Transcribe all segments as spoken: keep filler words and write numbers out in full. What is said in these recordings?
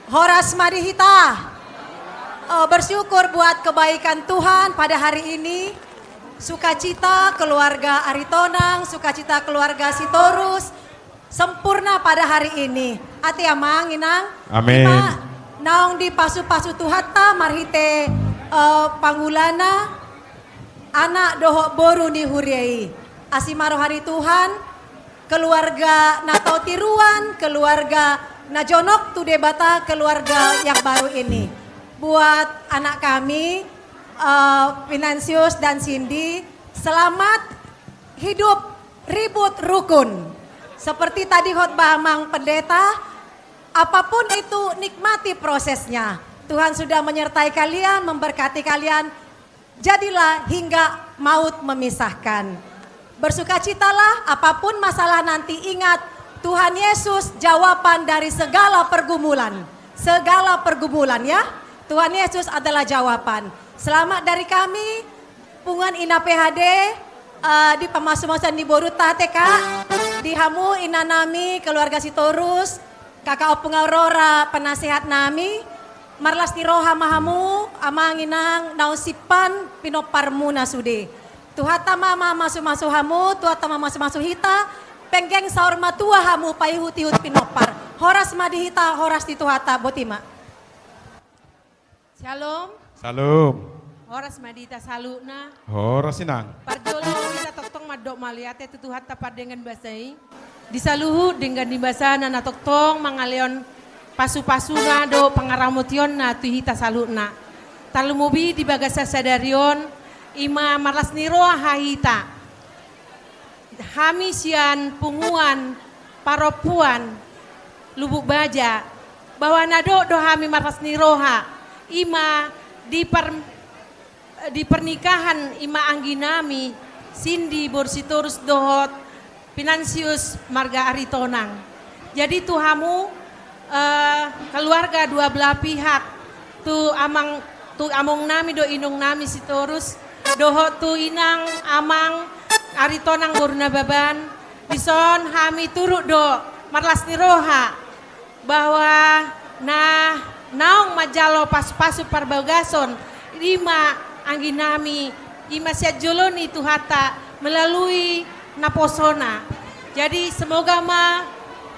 Horas ma di hita. Eh, bersyukur buat kebaikan Tuhan pada hari ini. Sukacita keluarga Aritonang, sukacita keluarga Sitorus, sempurna pada hari ini. Ate amang, inang. Amin. Ima naung dipasu-pasu Tuhanta marhite, eh, pangulana, anak dohot boru ni huria i. Asi ma roha ni Tuhan, keluarga na tau tiruan, keluarga na jonok tu Debata, keluarga yang baru ini. Buat anak kami, eh, Pinansius dan Cindy, selamat hidup ribut rukun. Seperti tadi khotbah Amang Pendeta, apapun itu, nikmati prosesnya. Tuhan sudah menyertai kalian, memberkati kalian. Jadilah hingga maut memisahkan. Bersukacitalah, apapun masalah nanti, ingat, Tuhan Yesus jawaban dari segala pergumulan. Segala pergumulan, ya. Tuhan Yesus adalah jawaban. Selamat dari kami, punguan Ina P H D, eh, di pamasu-masuon ni borunta, T K, di hamu, ina nami, keluarga Sitorus, Kakak Ompung Aurora, penasehat nami, marlas ni roha ma hamu, amang inang, naung simpan pinomparmuna sude. Tuhanta ma mamasu-masu hamu, Tuhanta ma mamasu-masu hita, penggeng saur matua hamu paihut-ihut pinompar. Horas ma di hita, horas di Tuhanta, boti ma. Shalom. Shalom. Horas ma di hita saluhutna. Horas, inang. Parjolo hita tongtong mandok mauliate tu Tuhanta pardenggan basa i. Di saluhut denggan ni basana na tongtong mangalehon pasu-pasuna dohot pangaramotionna tu hita saluhutna. Tarlumobi di bagasan sadari on, ima marlas ni roha hita. Hami sian punguan parompuan Lubuk Baja, bahwa na dohot do hami marlas ni roha, ima di par-, di pernikahan ima anggi nami, Cindy boru Sitorus dohot Pinansius marga Aritonang. Jadi tu hamu, eh, keluarga dua belah pihak, tu amang, tu among nami dohot inong nami Sitorus, dohot tu inang amang Aritonang boru Nababan, dison hami turut do marlas ni roha bahwa na naung manjalo pasu-pasu parbagason, ima anggi nami, ima sian jolo ni Tuhanta melalui naposona. Jadi, semoga ma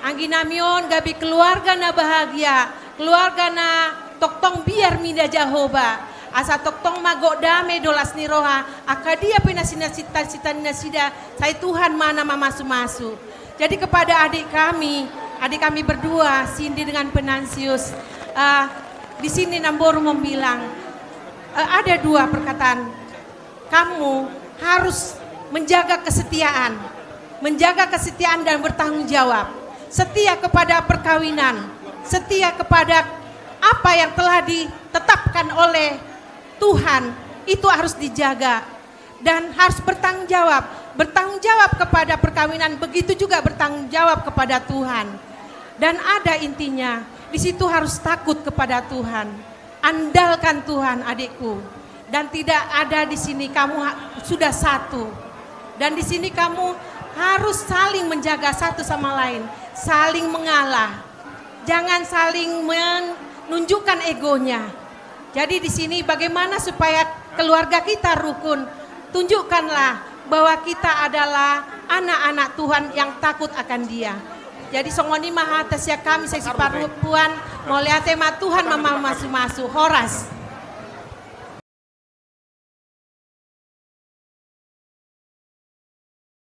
anggi nami on gabe keluarga na bahagia, keluarga na tongtong biar mida Jahowa, asa tongtong ma gok dame dohot las ni roha, angka dia pe na sinasita-sita ni nasida, sai Tuhan ma na mamasu-masu. Jadi, kepada adik kami, adik kami berdua, Cindy dengan Pinansius, eh, di sini Namboru mau bilang, eh, ada dua perkataan. Kamu harus menjaga kesetiaan, menjaga kesetiaan dan bertanggung jawab. Setia kepada perkawinan, setia kepada apa yang telah ditetapkan oleh Tuhan, itu harus dijaga dan harus bertanggung jawab. Bertanggung jawab kepada perkawinan, begitu juga bertanggung jawab kepada Tuhan. Dan ada intinya, di situ harus takut kepada Tuhan. Andalkan Tuhan, adikku. Dan tidak ada di sini, kamu ha-, sudah satu. Dan di sini kamu harus saling menjaga satu sama lain, saling mengalah. Jangan saling menunjukkan egonya. Jadi di sini bagaimana supaya keluarga kita rukun? Tunjukkanlah bahwa kita adalah anak-anak Tuhan yang takut akan Dia. Jadi songon i ma hata sian hami, sesi parompuan, mauliate ma, Tuhan ma mamasu-masu. Horas.